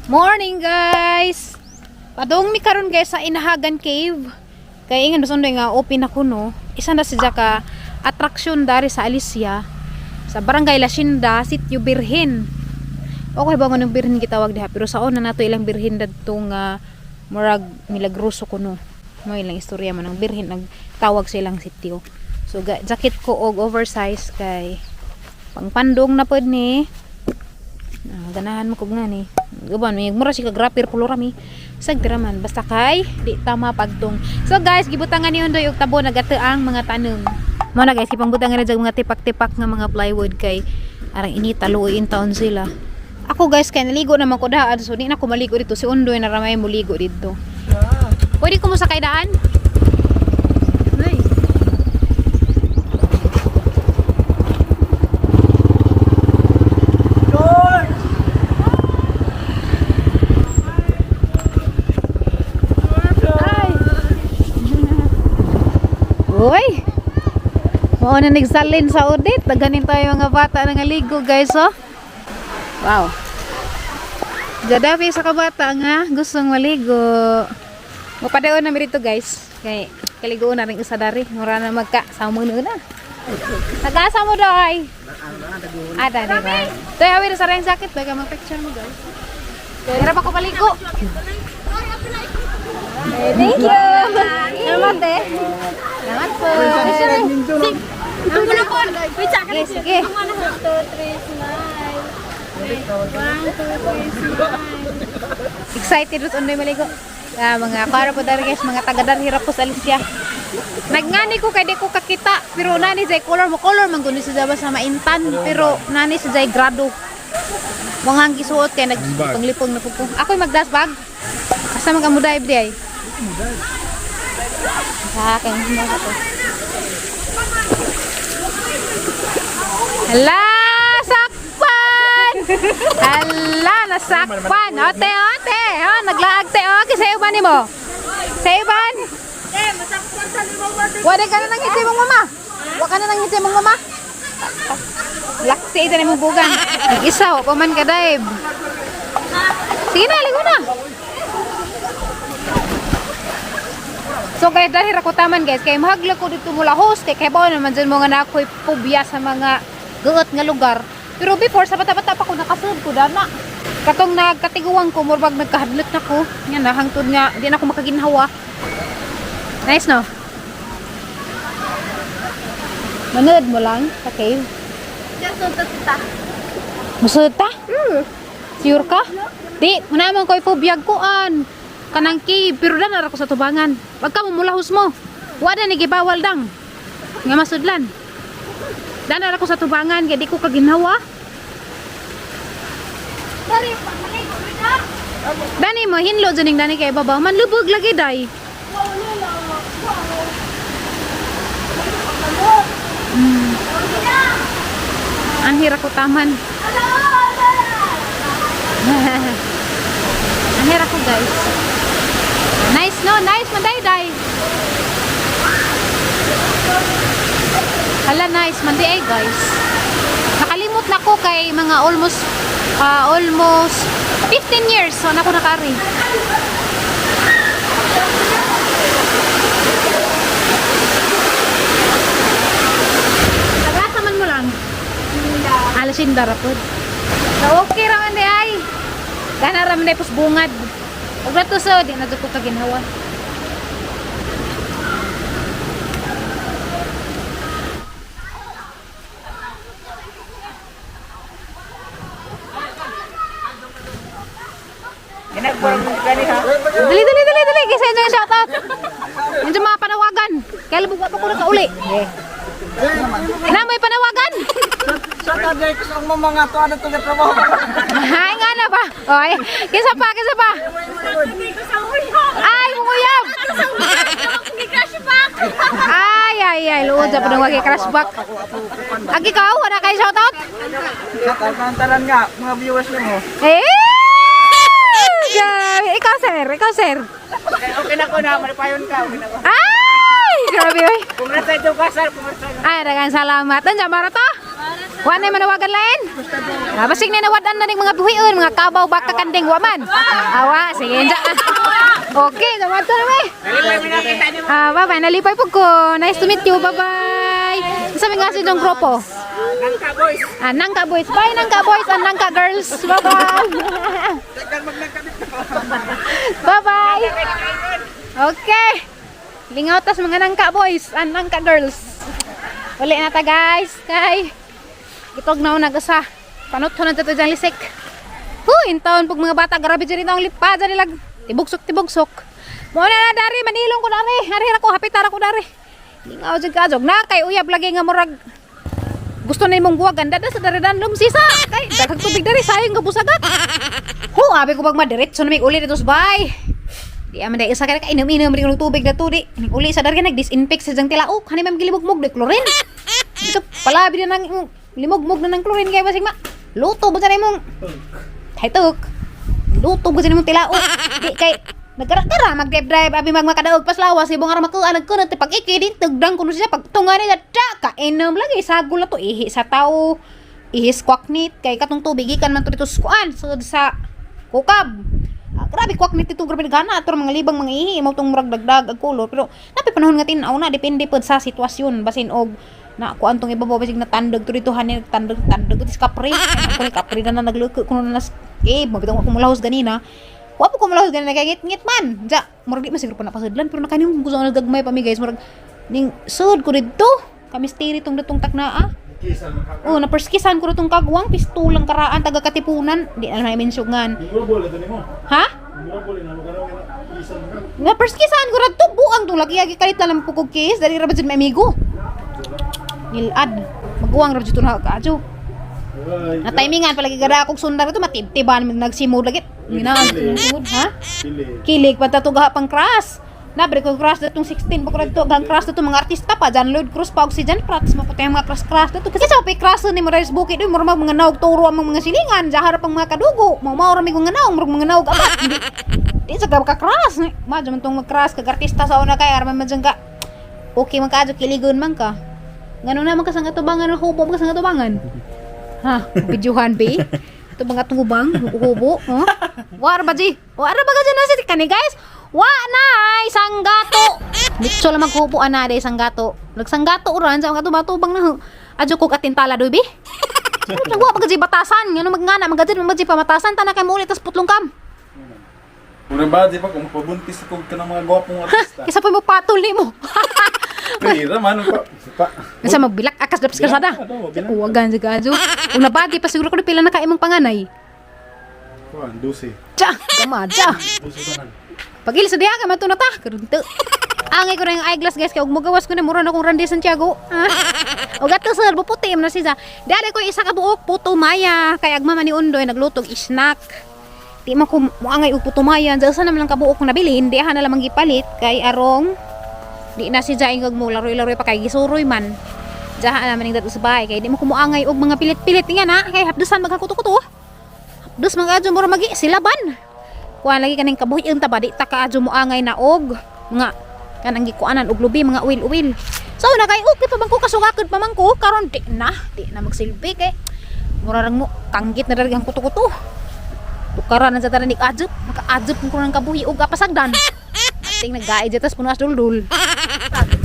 Morning, guys! Padong mi karon, guys, sa Inahagan Cave. Kay ingon sundoy nga open ako, no. Isa na siya ka attraction dari sa Alicia sa Barangay Lasinda, Sitio Birhen. Okay ba ng Birhen gitawag diha, pero sa una nato ilang Birhen dadto nga murag milagroso kuno. Mo ilang istorya man ang Birhen nagtawag sa ilang sitio. So jacket ko og oversize kay pangpandong na pod ni. Ah, ganahan mo kog nga ni. Guban may mura siya ka grapper pulo rami. Sag dira man basta kay di tama pagtong. So guys, gibutangan ni Ondoy og tabo nagate ang mga tanom. Mo na guys, gipangbutangan na jag mga tipak-tipak nga mga plywood kay arang inita luoy taon sila. Ako guys, kay naligo naman ko daan, so di na ko maligo dito. Si Ondoy na ramay muligo dito. Pwede ko mo sakay daan? Nice. Ay. Uy. Mao na nagsalin sa audit. Ganin tayo mga bata nga ligo, guys, oh. Wow. Gadapi sa kabata nga gustong maligo. Mapadayon na mi dito, guys. Kay kaligoon na rin isa dari. Mura na magka sa na. Nag-asa mo doy. Ah, dali ba? Toy, awi na sa rin sakit. Baga mag-picture mo, guys. Hirap ako maligo. Eh, thank you. Salamat eh. Salamat po. Sige, sige. 1, 2, 3, smile. 1, 2, 3, smile. Excited rin undoy maligo. Ah, mga para po dari guys, mga taga hirap po sa Alicia. Nagngani ko kay di ko kakita, pero nani jay color mo color man guni sa jaba sa maintan, pero nani sa jay grado. Mga ang gisuot kay nagpanglipong na po ko. Ako'y magdas bag. Asa man ka mo dive di ay? Sa akin mo ko. Hala, sakpan! Hala, nasakpan! Ote, ote! Oh, naglaag te, oh. Sa uban nimo? Sa uban? Wala ka na nang hitsi mong mama. Wa ka na nang hitsi mong mama. Laksi ito na mong bugan. Nag-isa, wa pa man ka dive. Sige na, ligo na. So guys, dahil ako taman guys, kay mahagla ko dito mula host, kay kay naman dyan mga na ako'y phobia sa mga guot nga lugar. Pero before, sa bata-bata pa ko, nakasud ko dana. Katong nagkatiguan ko, murbag nagkahadlok na ko. Nga na, hangtod nga, di na ako makaginhawa. Nice, no? Manood mo lang sa cave. Just Musod ta? Sure ka? Di, muna man ko'y phobia kuan. Kanang cave, pero dan ko sa tubangan. Wag ka mumulahos mo. Wala ni gibawal dang. Nga masudlan. Dan ko sa tubangan, kaya di ko kaginhawa. Dari, maligo na. Dani mo, hinlo dyan dani kay babaw. Man lubog lagi day. Wow, lolo. Wow. Ang hirap ko taman. Ang hirap ko, guys. Nice no, nice man day day. Hala, nice man di ay, guys. Nakalimot na ko kay mga almost almost 15 years so na ako nakaari. Tagasa man mo lang. Alas yung darapod. So, okay raman di ay. Gana raman di pos bungad. Ug nato so, di na jud ko kaginhawa. Dali, dali, dali, dali. Kasi inyo yung shoutout. Yung mga panawagan. Kaya labog pa ko nakauli. Na, may panawagan. Sa taday ko sa mga to ano to trabaho. Ay, nga na ba? Okay. Kisa pa, kisa pa. Ay, munguyab. Ay, ay, ay. Luod sa panong wagi crash back. Agi ka, wala kayo shoutout? Sa tanan nga mga viewers nimo. Eh! Grabe. Ikaw, sir. Ikaw, sir. Okay na ko na malipayon ka. Okay na ko. Ay! Grabe, oy. Congrats sa ito ka, sir. Congrats sa Ay, daghang salamat. Andiyan, mara to? Wa na manawagan lain? Ah, basig na nawadan na ning mga buhion, mga kabaw baka kanding wa man. Awa, sige enja. Okay, nawad na may. Ah, bye-bye. Nalipay po ko. Nice to meet you. Bye-bye. Sa mga si dong grupo? Nangka boys. Ah, Nangka boys. Bye, Nangka boys and Nangka girls. Bye-bye. Bye-bye. Okay. Lingaw tas mga Nangka boys and Nangka girls. Uli na ta guys. Kay gitog na nag-usa. Panot na to dyan lisik. Huy, in taon pag mga bata grabe dyan ang lipa dyan nilag. Tibugsok tibugsok. Mo na na dari manilong ko dari. Ari ra ko hapit ra ko dari. Lingaw jud ka jog na kay uyab lagi nga murag gusto na imong buwag ganda da sa daridan lumsisa kay daghang tubig dari sayang nga busagat. Hu, abi ko pag madiretso na may uli dito sa bay. Di aman dahil isa ka na inom-inom rin yung tubig na to di. Ning uli sa dari nag-disinfect sa diyang tilaok. Hani ma'am gilimugmug di chlorine. Ito palabi na nang limugmug na ng chlorine kay basig ma. Luto ba sa imong Taitok. Luto ba sa imong tilaok? Di kay nagkara-kara mag-drive drive abi mag makadaog paslawas ibong ara makuha nagkunot pag iki din tugdang kuno siya pag tunga niya tsa kainom lagi sagol na to ihi sa tao ihi squawk nit kay katong tubig gikan man to dito sa kuan sud sa kukab. Ah, grabe kwak nit ito, grabe gana ato mga libang mga ihi mo tong murag dagdag ag color pero napi panahon nga tin-aw na depende pod sa sitwasyon basin og na kuan tong ibabaw basig natandog to dito hanin tandog tandog tis kapre ako ni kapre na na nagluko kuno na nas eh mabitong ako mulahos ganina wa po ko mulahos ganina kay ngit man ja murag di man siguro pa napasudlan pero nakanim ko sa gagmay pa mi guys murag ning sud ko didto kami stiri tong datong taknaa. Oh, na perskisan ko tong kagwang pistulang karaan taga Katipunan, di na namin syungan. Mura ito nimo. Ha? Mura bole na lugar nga isan ka. Nga perskisan ko to buang tong laki agi kalit na lang pukog case dali ra ba jud may amigo. Ngilad. Maguwang ra jud to na kaadyo. Ay, Na timingan palagi gara akong sundar ito matibtiban nagsimod lagi. Ginaan simod ha? Pili. Kilig pa tato pang crush. Na bre ko crush datong 16 pa ko dito gang crush datong mga artista pa John Lloyd Cruz pa og si John Prats maputay ang mga crush crush dato kasi sa pay crush ni Morales Bukid uy murag mga naog turo ang mga silingan jahar pang mga kadugo mao mao ra mi mga naog murag mga naog abat di, di sa ka crush ma man tong mag-crush kag artista sa una kay arman man ka okay man kaadyo kiligon man ka ngano na man ka sa nga tubangan hubo man ka sa nga tubangan. Ha, videohan be. Ito mga tubang, hubo, huh? War ba ji? War ba ka dyan na si kani guys? Wa na ay sanggato. Mitso lang maghubo ana day sanggato. Nagsanggato uran sa mga tuba-tubang na. Adyo kog atintala doy be. Ano wa pa ji batasan ngano magngana magadyan magji pamatasan tanan kay muuli tas putlong kam. Una ba di pa kung pabuntis ako ka ng mga gwapong artista. Kaysa pa mo patol nimo. Pira man pa. Pa. Unsa magbilak akas daps kalsada. Ano, bilak. Uwagan sa kadyo. Una bagi pa siguro ko pila na ka imong panganay. Kuan, 12. Tsa, gama tsa. 12 tanan. Pag-il sa diha ka man na ta. Karon to. Angay ko na yung eyeglass guys kay ug mogawas ko na mura na kong Randy Santiago. Ah. Og ato sir, buputi man na siya. Dali ko isa ka buok puto maya kay agmama ni Undoy naglutog snack. Di man ko moangay og puto maya. Sa usa naman lang ka buok nabili, hindi na lamang gipalit kay arong di na si Jaing kag mo laroy-laroy pa kay gisuroy man. Jaha naman ning dato sa bahay kay di mo kumuangay og mga pilit-pilit nga na kay hapdusan maghakuto-kuto. Hapdos mga adyo mura magi silaban kuan lagi kaning kabuhi ta ba di ta kaadyo mo angay na og mga kanang gikuanan og lubi mga uwil-uwil. So na kay okay pa man ko kasugakod pa man ko karon di na magsilbi kay mura rang mo kanggit na diri ang kuto-kuto. Tukaran na sa tanan ni adjop, maka-adjop ko ng kabuhi og apasagdan. Ating naggaid tas puno as duldul.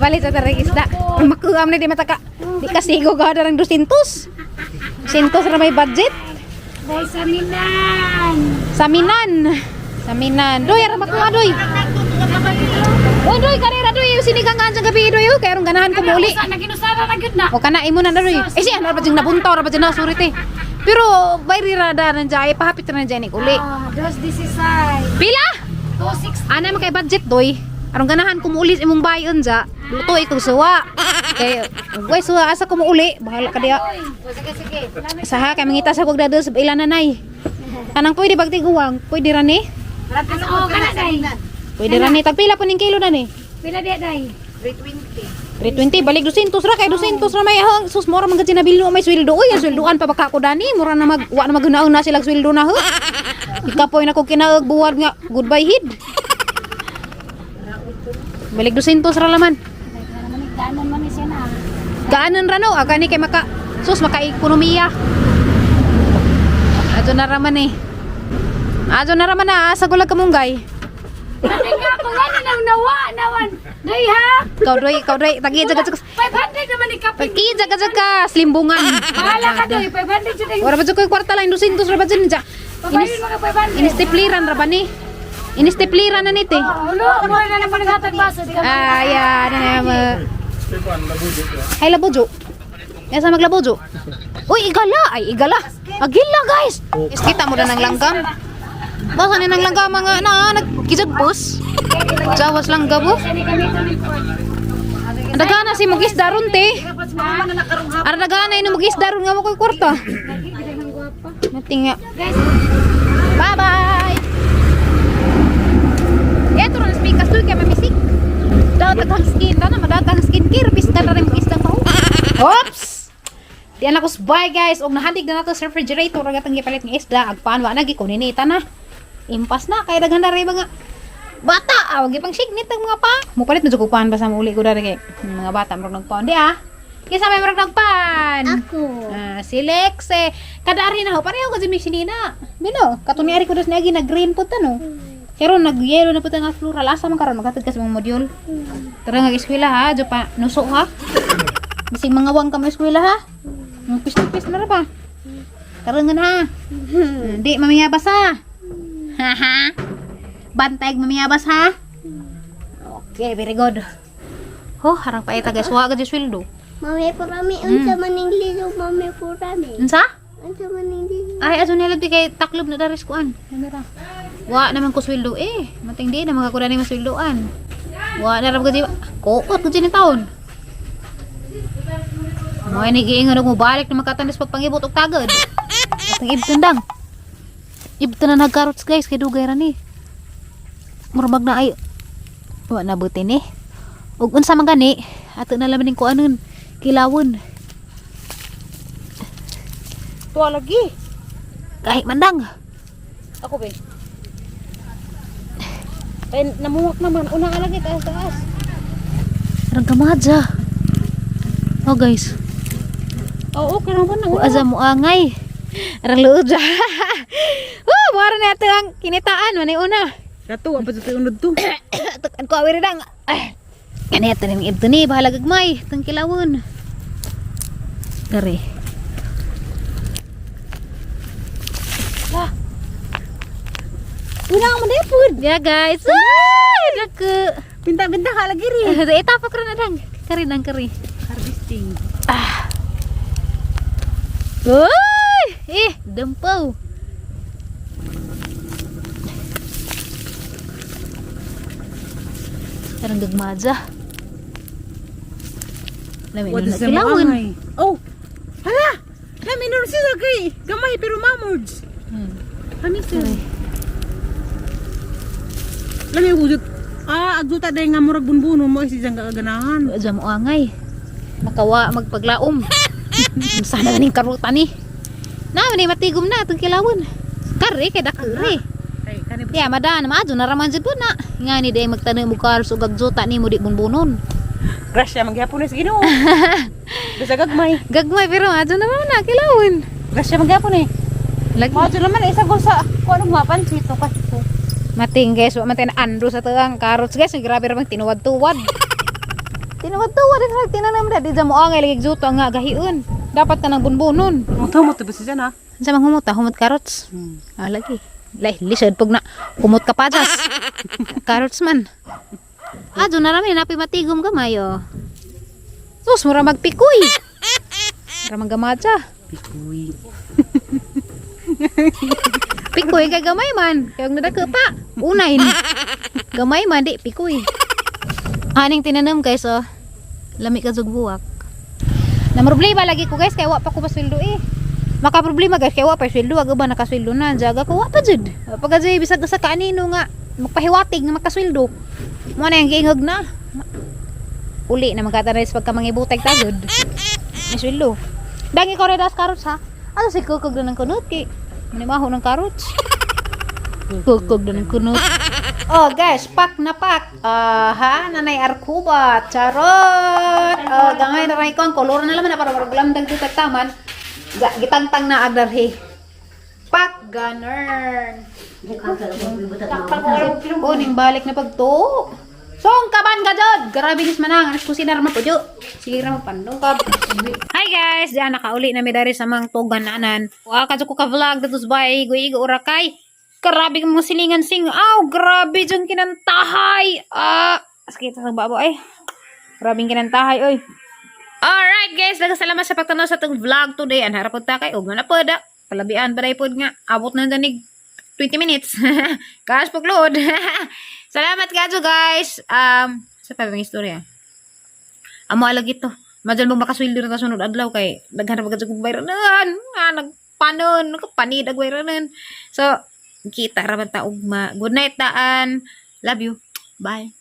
Balik sa tarang isda. Makuam na di mataka. Di kasigo ka darang 200. 200 ra may budget. Dahil sa Milan. Saminan. Saminan. Doy, ara makuha doy. Oy, doy, karera doy. Yung sinigang nga sa gabi doy. Oh, kaya rong ganahan ko muli. Sa naginusara na gyud na. O kana imo na na doy. Eh siya, na ba dyan nabuntaw, ra ba dyan nasurit eh. Pero, bayri ra da nandiyan, ay pahapit ra nandiyan uli. Ah, dos disisay. Pila? 260. Ana man kay budget doy. Arong ganahan ko muuli sa imong bayon ja. Luto ikong suwa. Kay way suwa asa ko muuli, bahala ka diya. Oy, sige sige. Lami. Saha kay mangita sa kog dado sa ilan nanay. Kanang pwede bagtiguang, pwede ra ni. Ano oh, kana day. Pwede ra ni tagpila po ning kilo na ni. Pila di day. 320 balik 200 ra kay 200 ra may hang sus mora man gud nabili no may sweldo oy ang sweldoan pa baka ko dani mura na mag wa na maghunaon na sila sweldo na ho. Ikapoy na ko kinaag buwad nga goodbye hid. Balik 200 ra laman. Daanan man ni siya na. Gaanan ra no, agani kay maka Sus, maka-ekonomiya. Ato na raman eh. Ato na raman na, ah. Sa gulag kamunggay. Nga ko nga nang nawa nawan. Day ha. Ikaw doy, ikaw doy. Tagi, jaga, jaga. 500 naman ni kapin. Tagi, jaga, jaga. Slimbungan. Bahala ka doy, 500 jud. Wala ba dyan ko'y kwarta lang? 200 ra ba dyan? Dyan. Pabayin mga 500. Inistipliran ra ba ni? Inistipliran na nito eh. Ulo, mo na naman naghatag baso. Ah, yan. Ano yan? Ay, labujo. Yan sa maglabujo. Uy, igala. Ay, igala. Agila, guys. Is kita mo na ng langgam. Basta ni ng langgam mga na nagkijagpos. Jawas langgam oh. Ang dagana si mugis daron te. Ang dagana ini mugis daron nga mo koy kwarta. Matinga. Bye bye. Eto ron speakers tuy kay mamisik. Dagang skin, dana madagang skin care biskan ra rin isda pa. Oops. Di na ko bye guys, og nahandig na nato sa refrigerator ang atong gipalit nga isda, agpan wa na gikuninita na. Impas na kay daghan na rin mga bata, aw gipang signit ang mga pa. Mupalit na jud ko pan basta mauli ko diri kay mga bata murag nagpaon di ah. Kinsa may murag nagpan? Ako. Ah, si Lexe. Kada ari na ho, pareho ko si Michelina. Bino, katuni ari ko dos niagi na green pud ta no. Pero nag-yellow na pud ta nga floral. Asa man karon maghatod ka sa mga module. Tara nga eskwela ha, jo pa nuso ha. Bisig mga wang ka mo eskwela ha. Pis-pis na ra pa. Tara nga na. Di mamiyabas ha. Haha. Bantay mamiyabas ha. Okay, very good. Ho, harang paita guys, wa ka di sweldo. Mami purami, unsa man ning lilo, mami purami. Unsa? Unsa man ning lilo? Ay, aso nila di kay taklob na daris kuan. Kamera. Wa naman ko sweldo eh. Mating di na makakuda ni masweldoan. Wa na ram ko di kuot ko ni taon. Mo ni giingon og mobalik na makatandas pagpangibot og tagad. Atang ibton dang. Ibton na nagkarots guys kay dugay ra ni. Murag na ay wa na buti ni. Ug unsa man gani ato na laman ning kuanon kilawon. Tuwa lagi. Kahit mandang. Ako be. Ay, namuwak naman. Una ka lagi, taas taas. Parang kamadja. Oh guys. Oo, okay naman na. Uaza mo angay. Arang luod siya. Woo, mara na ito ang kinitaan. Manay una. Kato, apa sa unod to? Tukan ko awiri lang. Ay. Kani ito ning ibto ni bahala gagmay tang kilawon. Dere. Lah. Una ang manipod. Yeah guys. Ay, naku. Pinta-pinta ka lagi rin. Eh, tapok ra na dang. Kari dang kari. Harvesting. Ah. Uy! Eh, dampaw. Parang gagmadja. Lamin What na is the kilawon. maangay? Oh! Hala! Lami nun siya kay gamay pero mamords. Kami sir. Lami wujud. Ah, agduta dahil nga murag bunbuno mo si jang kaganahan. Wa mo angay. Makawa magpaglaom. Sana ganing karutan ni. Na man matigom na itong kilawon. Kare kay dakure. Ay, kani Ya madan maadyo na raman jud po na. Nga ni day magtanom og karos ug agjuta nimo di bunbunon. Grasya mangyapon ni sa Ginoo. Basta gagmay. Gagmay pero adyo na raman na kilawon. Grasya mangyapon eh. Lagi. Maadyo naman isa ko sa kung anong mapansit to kasi ko. Mating guys, wa man tayo na andro sa tuang carrots guys, grabe ra bang tinuwad-tuwad. Tinuwad-tuwad ang tinanam na di mo angay lagi juto nga gahiun. Dapat ka nang bunbunon. Muto mo to ba siya na? Unsa man humot, ah? Humot carrots. Ah, lagi. Lay, lisod pag na humot ka pa jas. Carrots man. Ah, doon na rami napi matigom gamay oh. Sus, mura magpikoy. Mura manggamatsa. Pikoy. Pikoy kay gamay man. Kay og nadako pa. Unahin. Gamay man di pikoy. Aning tinanam guys oh. Lami ka jug buwak. Na problema lagi ko guys kay wa pa ko pasweldo eh. Maka problema guys kay wa pa sweldo aga ba nakasweldo na jaga ko wa pa jud. Wa pa gajud bisag sa kaanino nga magpahiwatig nga makasweldo. Mo na yung giingog na. Uli na magkatanis pagka mangibutay tagod. May sweldo. Dangi ko das carrots ha. Ano si kukog na ng kunot kay manimaho ng carrots. Kukog na ng kunot. Oh guys, pak na pak. Ah, ha, nanay arkuba. Charot. Oh, gamay na ray kon kolor na laman na para gulam dag taman. Gitangtang na agdarhi. Pak ganern. Oh, ning balik na pagto. Song kaban ka jod. Grabe nis manang anas kusina ra man po jo. Sige ra pandong. Hi guys, diyan nakauli na mi dari sa mga tugananan. Wa ka ko ka vlog dito sa bay, igo urakay. Grabe kang mga silingan sing. Aw, grabe jud kinantahay. Ah, sakit sa babo ay. Grabing kinantahay oy. Alright guys, daghang salamat sa pagtanaw sa atong vlog today. An harap pud ta kay ug na pod. Ah. Palabian ba pod nga. Abot na danig 20 minutes. Kaas pagload. Salamat kadyo guys. Sa pa bang istorya? Amo alag ito. Madyan mo makasweldo na ta sunod adlaw kay daghan ra bagad kog bayranan. Nga nagpanon, nagpanid ag bayranan. So, kita ra man ta ugma. Good night taan. Love you. Bye.